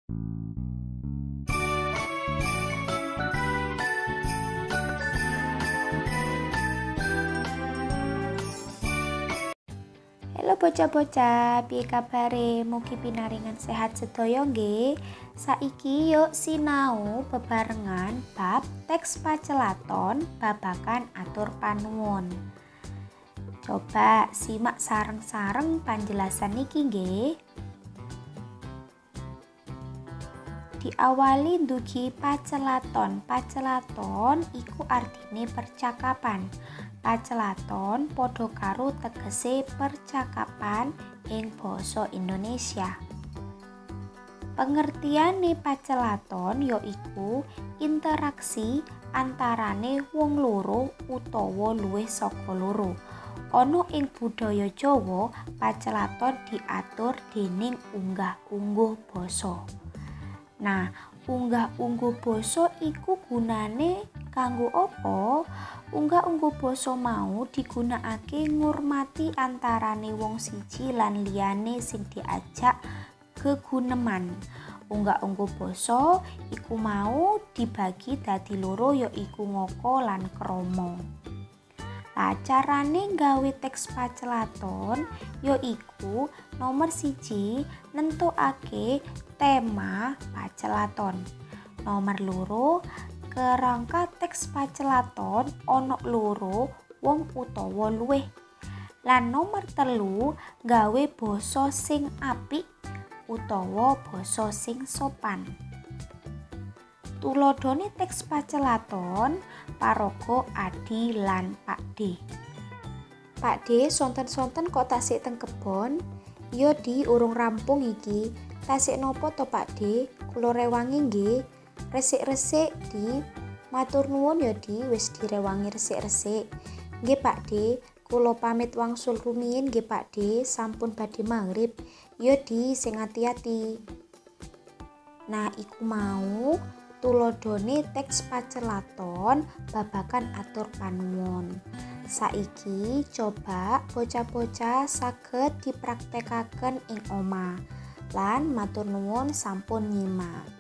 Halo bocah-bocah, piye kabare? Mugi pinaringan sehat sedaya nggih. Saiki yuk sinau bebarengan bab teks pacelaton babagan atur panuwun. Coba simak sareng-sareng panjelasan niki nggih. Diawali ndugi pacelaton. Pacelaton iku artine percakapan. Pacelaton padha karo tegese percakapan ing basa Indonesia. Pengertiane pacelaton yaiku interaksi antarane wong loro utawa luwih saka loro. Ana ing budaya Jawa, pacelaton diatur dening unggah-ungguh basa. Nah, unggah-ungguh basa iku gunane kanggo apa? Unggah-ungguh basa mau digunakake ngurmati antarane wong siji lan liyane sing diajak geguneman. Unggah-ungguh basa iku mau dibagi dadi loro, yaiku ngoko lan krama. Lah, carane nggawe teks pacelaton yaiku nomor 1 nentokake tema pacelaton. Nomor 2 kerangka teks pacelaton ana loro wong utawa luwih. Lan nomor 3 gawe basa sing apik utawa basa sing sopan. Tuladhane teks pacelaton paraga Adi lan Pakde. Pakde, sonten-sonten kok tasik teng kebon? Iya Di, urung rampung iki. Tasik nopo to Pakde? Kula rewangi nggih. Resik-resik Di. Matur nuwun ya Di, wis direwangi resik-resik. Nggih Pakde, kula pamit wangsul rumiyin nggih Pakde, sampun badhe magrib. Iya Di, sing ati-ati. Nah, iku mau tuladhane teks pacelaton babagan atur panuwun. Saiki coba bocah-bocah saged dipraktekaken ing omah. Lan matur nuwun sampun nyimak.